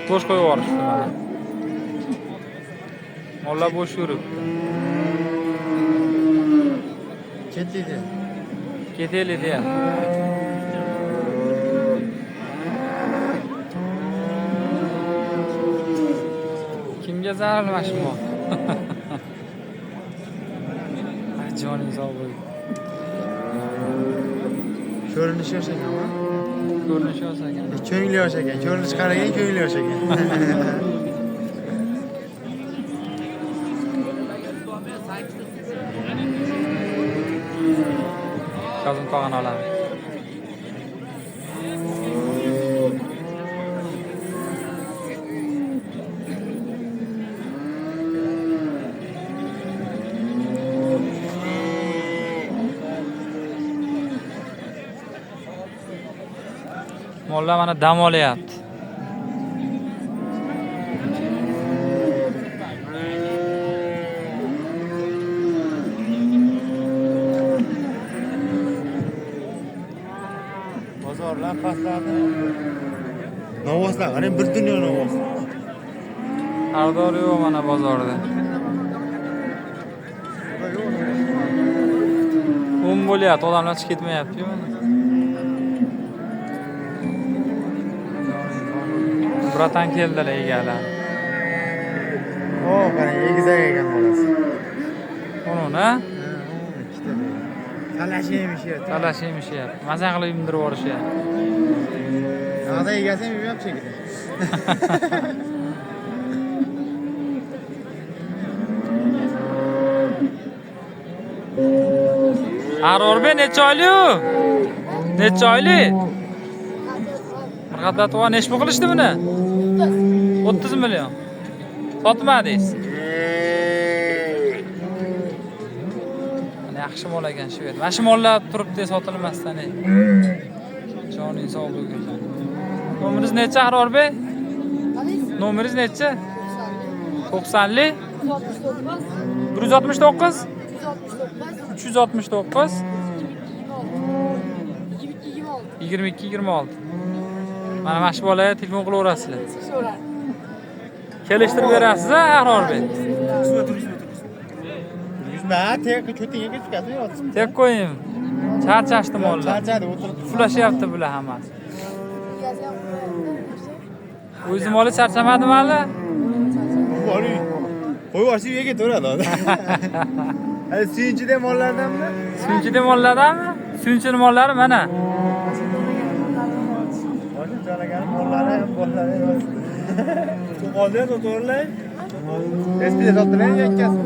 Bo'sh qo'yib yuborishdi mana. Mollar bo'sh yuribdi. Ketdi. Ketaylik deyapti. Kimga zarar mana shu mol? Ay, joning sog' bo'lsin. Ko'rinishi yosh ekanmi? Ko'rinishi yosh ekan. Ko'ngli yosh ekan. Ko'rinishi qaragan, ko'ngli yosh ekan. Kazim tog'ani olamiz. Mollar mana dam olyapti. Bozorlar pastlardi. Novvoslar, qarang, bir dunyo novvos. Xaridor yo'q mana bozorda. 10 bo'lyapti, odamlar chiqib ketmayapti-yu mana. Bratan keldilar egalari. O, qarang, egizak ekan bolasi. Uni, ha? Ha, ikkita. Talashi yemishyapti. Talash yemishyapti. Maza qilib yemirib yuborishyapti. Yoqda egasi ham yemayapti shekilli. Arorbek necha oylik u? Necha oylik? Mirg'atlar tug'an nechi pul qilishdi buni? 30 million. Sotmadingiz. Mana yaxshi mol ekan shu yerda. Mana shu mollar turibdi sotilmasdan. Ey. Joning sog' bo'lsin. Nomeringiz necha, Ahrorbek? Nomeringiz necha? 90lik 169 369 22 26. Mana shu bolaga telefon qilaverasizlar. Kelishtirib berasiz, a, Ahrorbek? Yuzma, tek cho'tinga ketib ketdi, yotsin. Tek qo'ying. Charchashdi mollar. Charchadi, o'tirib. Puflashyapti bular hammasi. O'zi moli charchamadimi hali? Boring. Qo'yib yuborsa uyga ketaveradi hozir. Hali suyunchida mollardanmi? Suyunchida mollardanmi? Suyunchini mollari mana. Boshim jo'lagani mollari ham bollari emas. To'qolda to'g'rilay. Espida sotdilar yakkasi.